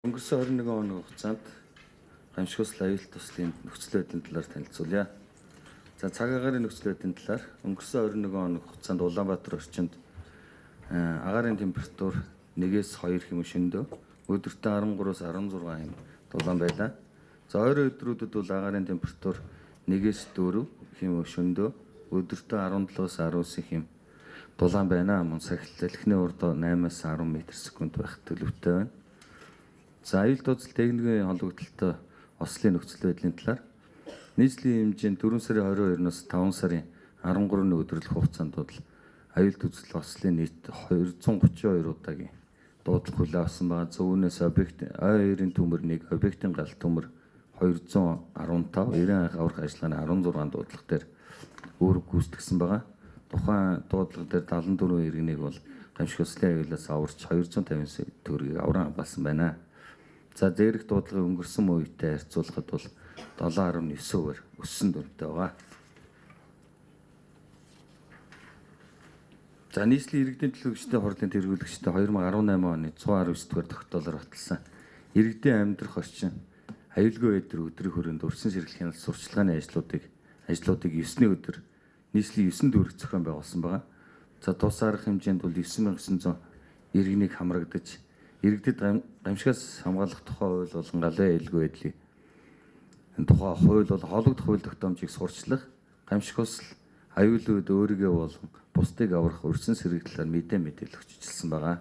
Өнгөрсөн 21 хоног хугацаанд гамшиг усал аюул туслын нөхцөл байдлын талаар танилцуулъя. За цаг агаарын нөхцөл байдлын талаар өнгөрсөн 21 хоног хугацаанд Улаанбаатар орчинд агаарын температур 1-ээс 2 хэм шөндөө, өдөртөө 13-аас 16 хэм дулаан байлаа. За ойрын өдрүүдэд бол агаарын температур 1-ээс 4 хэм шөндөө, өдөртөө 17-аас 19 хэм дулаан байна. Мөн сахил салхины урд 8-аас 10 м/секунд байх төлөвтэй байна. За аюул дуудлал техникийн холбогдлолтой ослын нөхцөл байдлын талаар нийслэлийн хэмжээнд 4 сарын 22-наас 5 сарын 13-ны өдөрлөх хугацаанд бол аюул дуудлал ослын нийт 232 удаагийн дуудлага хүлээн авсан байгаа. Зөвүүнээс объект ой 2-ын төмөр 1, объектын гал төмөр 215, 90 аврах ажиллагааны 16 дуудлага дээр үүрэг гүйцэтгсэн байгаа. Тухайн дуудлага дээр 74 иргэнийг бол гамшиг ослын аюулаас аварч 250 төгрөгийг авран хамгаалсан байна. За дээрх дуудлагын өнгөрсөн үетэй харьцуулахад бол 7.9%-аар өссөн дүнтэй байгаа. За нийслэлийн иргэдийн төлөөлөгчдийн хурлын тэргүүлэгчтэй 2018 оны 119 дугаар тогтоолоор баталсан иргэдийн амьдрах орчин аюулгүй байдал өдрийн хүрээнд өрсөн сэргэлэх хяналт сурчлагын ажлуудыг 9-ний өдөр нийслэлийн 9 дүүрэг зохион байгуулсан байгаа. За тус арга хэмжээнд бол 9900 иргэнийг хамрагдаж иргэдэд гамшигаас хамгаалах тухай хууль болон галын аюулгүй байдлын тухай хууль бол холбогдох хууль тогтоомжийг сурчлах, гамшиг усал аюул үед өөрийгөө болон бусдыг аврах урьдчилан сэргийлэх талаар мэдээлэл өгчилсэн байгаа.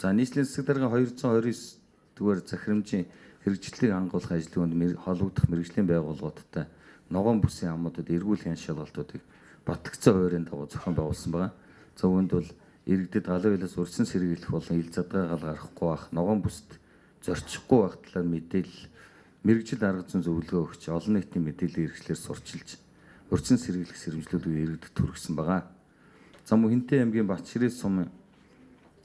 За нийслэлийн засаг даргын 229 дугаар захирамжийн хэрэгжлийг хангуулах ажлын холбогдох мэргэжлийн байгууллагуудтай ногоон бүсийн амуудад эргүүл хяналт шалгалтуудыг батлагдсан хуваарийн дагуу зохион байгуулсан байгаа. За үүнд бол иргэдэд галын аюулаас урьдчилан сэргийлэх болон ил задгай гал гарахгүй байх, ногоон бүст зорчихгүй байх талаар мэдээлэл, мэргэжил арга зүйн зөвлөгөө өгч, олон нийтийн мэдээллийн хэрэгслээр сурчилж, урьдчилан сэргийлэх сэрэмжлүүдийг иргэдэд хүргэсэн байгаа. За мөн Хинтээ аймгийн Батширээ сумын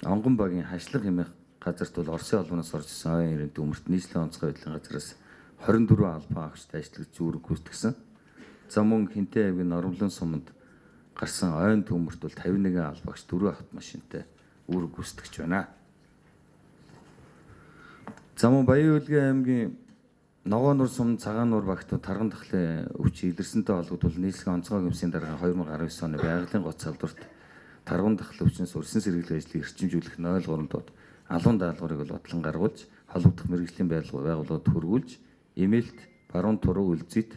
Онгон багийн хашлаг хэмээх газарт бол Оросын холбооноос орж ирсэн оюун ирэн төмөрт нийслэлийн онцгой байдлын газраас 24 албан агчид ажиллаж үүрэг гүйцэтгсэн. За мөн Хинтээ аймгийн Норомлон суманд гарсан ойн төмөрт бол 51 албагч 4 автомашинтай үүрэг гүйцэтгэж байна. За мөн Баян-Өлгөн аймгийн Ногоонуур сум Цагаануур багт Тарган дахлын өвч илэрсэнтэй холбогдвол нийслэлийн онцгой гэмсийн дарга 2019 оны байгалийн гоц салбарт Тарган дахлын өвчнөөс урьдчилан сэргийлэх ажлыг эрчимжүүлэх 03 дууд алуун даалгаврыг бол батлан гаргуулж, холбогдох мэргэжлийн байгууллагад хөргүүлж, эмээлт, баруун туруу үлзийт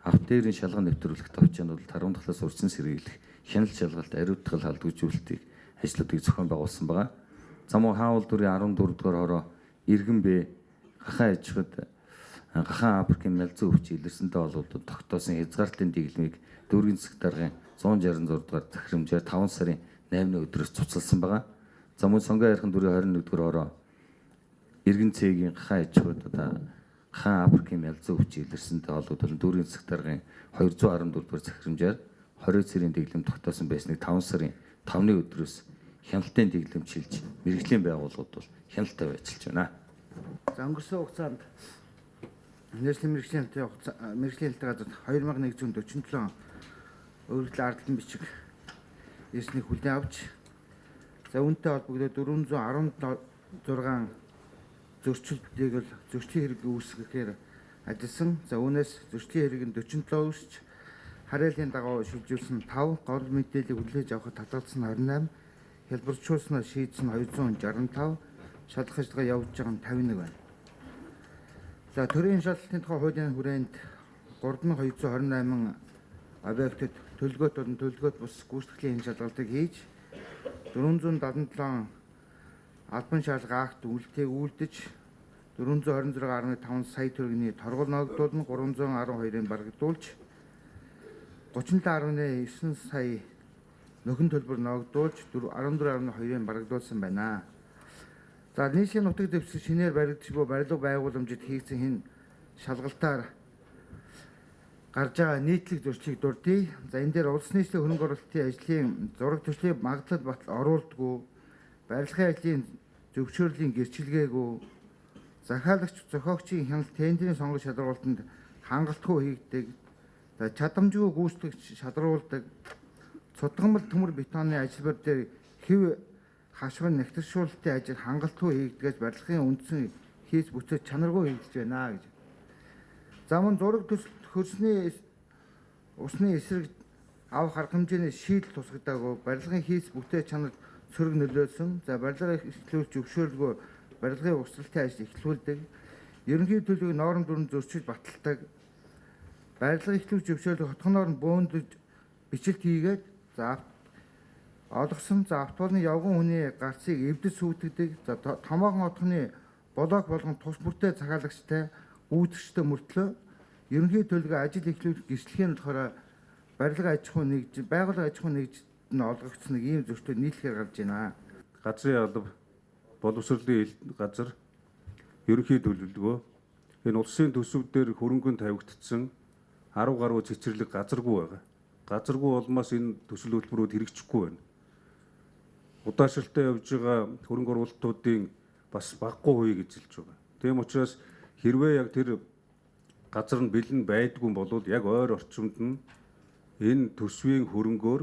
автоэрийн шалган нэвтрүүлэх товчоонд бол Тарган дахлаас урьдчилан сэргийлэх хяналт шалгалт ариутгал халдваржуулалтыг ажлуудыг зохион байгуулсан байгаа. За мөн хаавал дүрийн 14 дугаар хороо иргэн бэ гахаан аж ахуйд гахаан Африкийн мялзан өвч илэрсэнтэй холбогдоод тогтоосон хязгаарлалтын дэглэмийг дүүргийн засаг даргын 166 дугаар захирамжаар 5 сарын 8-ны өдрөөс цуцалсан байгаа. За мөн Сонгон хайрхан дүрийн 21 дугаар хороо иргэн цэгийн гахаан аж ахуйд одоо хаан Африкийн мялзан өвч илэрсэнтэй холбогдол дүүргийн засаг даргын 214 дугаар захирамжаар 20 цэрийн дэглэм тогтоосон байсныг 5 сарын 5-ны өдрөөс хяналтын дэглэм чилж мэргэжлийн байгууллагууд бол хяналттай ажиллаж байна. За өнгөрсөн хугацаанд нийслэлийн мэргэжлийн хяналтын газарт 2147 өөрчлөлт ардлан бичиг ирснийг хүлээн авч за үүнтэй холбогдоод 416 зөрчилдгийг бол зөрчлийн хэрэг үүсгэхээр ажилласан. За үүнээс зөрчлийн хэрэг нь 47 үүсч хариалын дагуу шилжүүлсэн 5, гол мэдээллийг хүлээж авахд татгалзсан 28, хялбарчуулснаар шийдсэн 265, шалгах ажиллагаа явуулж байгаа нь 51 байна. За төрийн шалгалтын тухай хуулийн хүрээнд 3228 объектэд төлгөөт болон төлгөөт бус гүйцэтгэлийн шалгалтыг хийж 477 албан шаардлага акт үйлдэлийг үйлдэж 426.5 сая төгрөгийн торгол ногдуулна, 312-ыг барагдуулж 37.9 сая нөхөн төлбөр ногдуулж 14.2-ыг барагдуулсан байна. За нийслэлийн нутаг дэвсгэр шинээр баригдаж буй барилга байгууламжид хийгдсэн хэн шалгалтаар гарч байгаа нийтлэг зөрчлийг дурдъя. За энэ дээр улс нийслэлийн хөрөнгө оруулалтын ажлын зураг төслийн магадлал батал оруулдаггүй, барилгын ажлын зөвшөөрлийн гэрчилгээгүй, захиалагч зохиогчийн хяналт тендерийн сонгох шалруултанд хангалтгүй хийгдэг, за чадамжгүй гүйцэтгэгч шалруулдаг, цутгамал төмөр бетоны ажилбар дээр хэв хашгын нэгтэршүүлэлтийн ажил хангалтгүй хийгдгээс барилгын үндсэн хийц бүтээ чанаргүй хийгдэж байна гэж. За мөн зураг төсөлд хөрсний усны эсрэг авах арга хэмжээний шийдэл тусгадаагүй, барилгын хийц бүтээ чанарт сөрөг нөлөөлсөн. За барилга эхлүүлж зөвшөөрлгүй барилгын угсралтын ажил эхлүүлдэг. Ерөнхий төлөвийг норм дүрэм зөрчиж баталдаг. Барилга эхлүүлж зөвшөөрлөг хотхоноор нь бөөндөж бичлэлт хийгээд за олгосон. За автобусны явган хүний гарцыг эвдэж сүйтгэдэг. За томоохон отхны блок болгон тус бүртээ захиалагчтай үүсгчтэй мөртлөө ерөнхий төлөвлөгөө ажил эхлүүлэх гэрчлэгийн болохоор барилга аж ахуйн нэгж, байгууллага аж ахуйн нэгжид нь олгогдсон нэг ийм зөрчил нийтлэхээр гарч байна. Газрын алба, боловсролын газар, ерөнхий төлөвлөгөө энэ улсын төсөв дээр хөрөнгөнд тавигдсан 10 гаруй цэцэрлэг газаргүй байгаа. Газаргүй улмаас энэ төсөл хөтөлбөрүүд хэрэгжихгүй байна. Удаашралтай явж байгаа хөрөнгө оруулалтуудын бас багагүй хувийг эзэлж байгаа. Тийм учраас хэрвээ яг тэр газар нь бэлэн байдгүй бол яг ойр орчимд нь энэ төсвийн хөрөнгөөр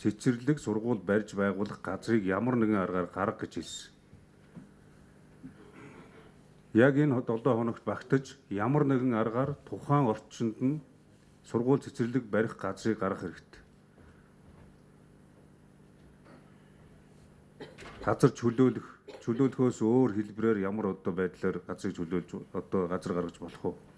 цэцэрлэг сургууль барьж байгуулах газрыг ямар нэгэн аргаар гарга гэж хэлсэн. Яг энэ 7 хоногт багтаж ямар нэгэн аргаар тухайн орчинд нь сургууль цэцэрлэг барих газрыг гаргах хэрэгтэй. Газар чөлөөлөх, чөлөөлөхөөс өөр хэлбэрээр ямар одоо байдлаар газрыг чөлөөлж одоо газар гаргаж болох вэ?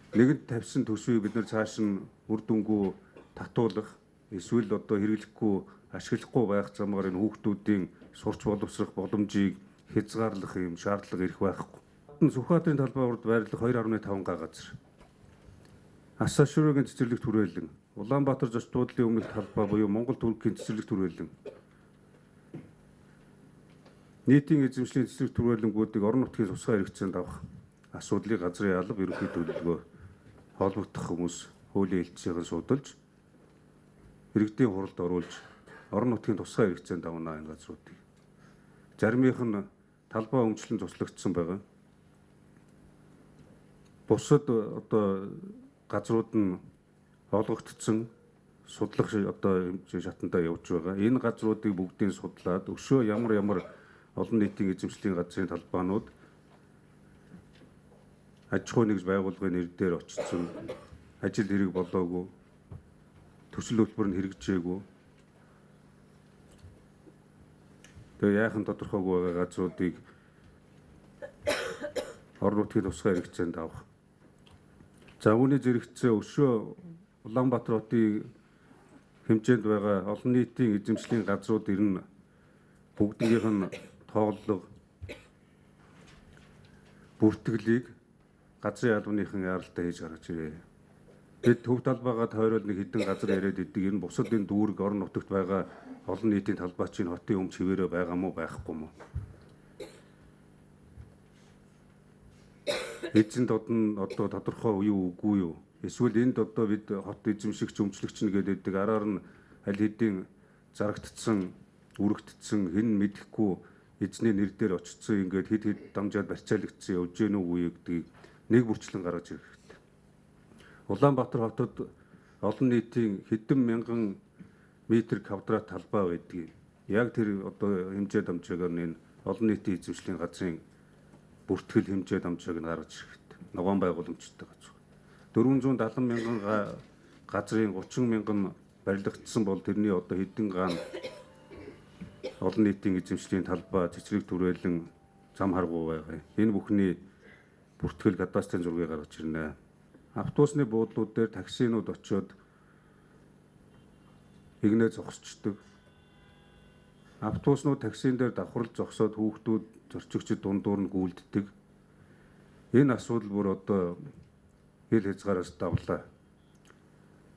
Нэгэнт тавьсан төсвийг бид нар цааш нь үр дүнгүй татуулах, эсвэл одоо хэрэглэхгүй, ашиглахгүй байх замаар энэ хүүхдүүдийн сурч боловсрох боломжийг хязгаарлах юм шаардлага ирэх байхгүй. Сүхбаатарын талбай урд байрлах 2.5 га газар. Асаашүргийн цэцэрлэг түрээлэн, Улаанбаатар зочд буудлын өмнөх талбай буюу Монгол Туркийн цэцэрлэг түрээлэн, нийтийн эзэмшлийн цэцэрлэг түрээлэнгүүдийг орон нутгийн тусгай хэрэгцээнд авах асуудлыг газрын алба, ерөнхий төлөвлөгөө холбогдох хүмүүс хуулийн элчийг судалж иргэдийн хуралд оруулж орон нутгийн тусгай хэрэгцээнд авна энэ газруудыг. Заримынх нь талбай өмчлөн туслагдсан байгаа. Бусад одоо газрууд нь олгогдсон судлах одоо хэмжээ шатандаа явж байгаа. Энэ газруудыг бүгдийг судлаад өшөө ямар ямар олон нийтийн эзэмшлийн газрын талбайнууд аж ахуй нэгж байгууллагын нэр дээр очсон, ажил хэрэг болоогүй, төсөл хөтөлбөр нь хэрэгжээгүй. Тэгээ яахан тодорхойгүй байгаа газруудыг орон нутгийн тусгай хэрэгцээнд авах. За үүний зэрэгцээ өшөө Улаанбаатар хотын хэмжээнд байгаа олон нийтийн эзэмшлийн газрууд ер нь бүгднийх нь тооллого бүртгэлийг газрын албаныхан яаралтай хийж гаргаж ирээ. Бид төв талбайгаа тойрол нэг хэдэн газар яриад идэг. Ер нь бусад энэ дүүрэг орон нутагт байгаа олон нийтийн талбай чинь хотын өмч хэвээрээ байгаа мó байхгүй мó. Эзэн дод нь одоо тодорхой юу үгүй юу? Эсвэл энд одоо бид хот эзэмшигч өмчлөгч нь гэдэг араар нь аль хэдийн зарагдсан, үрэгдсэн, хэн мэдэхгүй эзний нэр дээр очсон ингээд хэд хэд дамжаад барьцаалагдсан явж гэнэ үгүй гэдгийг нэг бүрчлэн гаргаж ирэх хэрэгтэй. Улаанбаатар хотод олон нийтийн хэдэн мянган метр квадрат талбай байдгийг яг тэр одоо хэмжээ дамжаагаар энэ олон нийтийн эзэмшлийн газрын бүртгэл хэмжээ дамжааг нь гаргаж ирэх хэрэгтэй. Ногоон байгууламжтай газар. 470 мянган газрын 30 мянган барилгагдсан бол тэрний одоо хэдэн гаан олон нийтийн эзэмшлийн талбай, цэцэрлэг түрээлэн зам харгуу байгаа. Энэ бүхний бүртгэл кадастрын зургийг гаргаж ирнэ. Автобусны буудлууд дээр таксинууд очиод игнэ зогсчдөг. Автобуснууд таксин дээр давхарлаж зогсоод хүүхдүүд зорчигчид дундуур нь гүйлддэг. Энэ асуудал бүр одоо хил хязгаараас давлаа.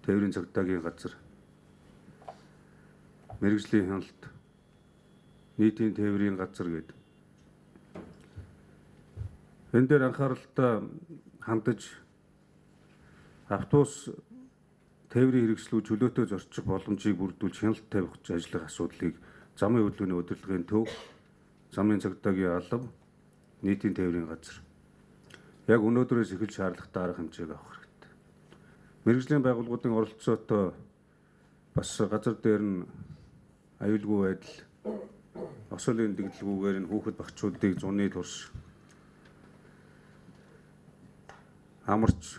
Тээврийн цагдаагийн газар, мэргэжлийн хяналт, нийтийн тээврийн газар гэдэг. Энэ дээр анхааралтай хандаж автобус тээврийн хэрэгслүү чөлөөтэй зорчих боломжийг бүрдүүлж хяналт тавих ажиллах асуудлыг замын хөдөлгөөний удирдлагын төв, замын цагдаагийн алба, нийтийн тээврийн газар яг өнөөдрөөс эхэлж шаардлагатай арга хэмжээг авах хэрэгтэй. Мэргэжлийн байгууллагуудын оролцоотой бас газар дээр нь аюулгүй байдал Осолын дэглэлгүйгээр энэ хүүхэд багчуудыг зуны турш амарч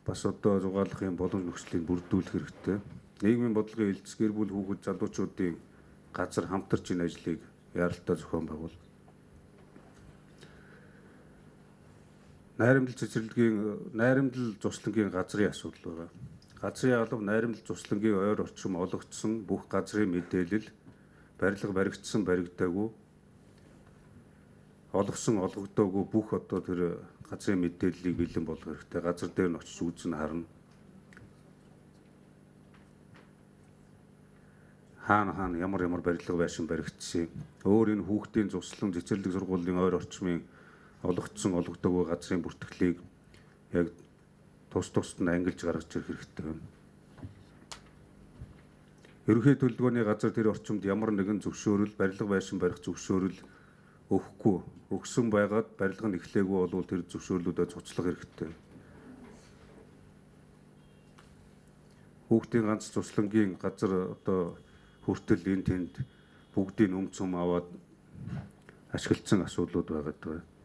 бас одоо зугаалгын боломж нөхцөлийг бүрдүүлэх хэрэгтэй. Нийгмийн бодлогын элдэс гэр бүл хүүхэд залуучуудын газар хамтарч энэ ажлыг яралтай зохион байгуул. Найрамдал цэцэрлэгийн найрамдал зурслангийн газрын асуудал байгаа. Газрын алба найрамдал зурслангийн ойр орчим олгогдсон бүх газрын мэдээлэл барилга баригдсан баригдаагүй олгосон олгогдоогүй бүх одоо тэр газрын мэдээллийг бэлэн болгох хэрэгтэй. Газар дээр нь очиж үзэн харна. Хаана хаана ямар ямар барилга байшин баригдсан. Өөр энэ хүүхдийн зурслан цэцэрлэг сургуулийн ойр орчмын олгогдсон олгодоогүй газрын бүртгэлийг яг тус тусад нь ангилж гаргаж ирэх хэрэгтэй байна. Ерөнхий төлөвлөгөөний газар тэр орчимд ямар нэгэн зөвшөөрөл, барилга байшин барих зөвшөөрөл өгөхгүй, өгсөн байгаад барилга нь эхлээгүй болвол тэр зөвшөөрлүүдэд цуцлах хэрэгтэй. Хүүхдийн ганц зурслангийн газар одоо хүртэл энэ тэнд бүгдийн өмц юм аваад ашигласан асуудлууд байгаад байгаа.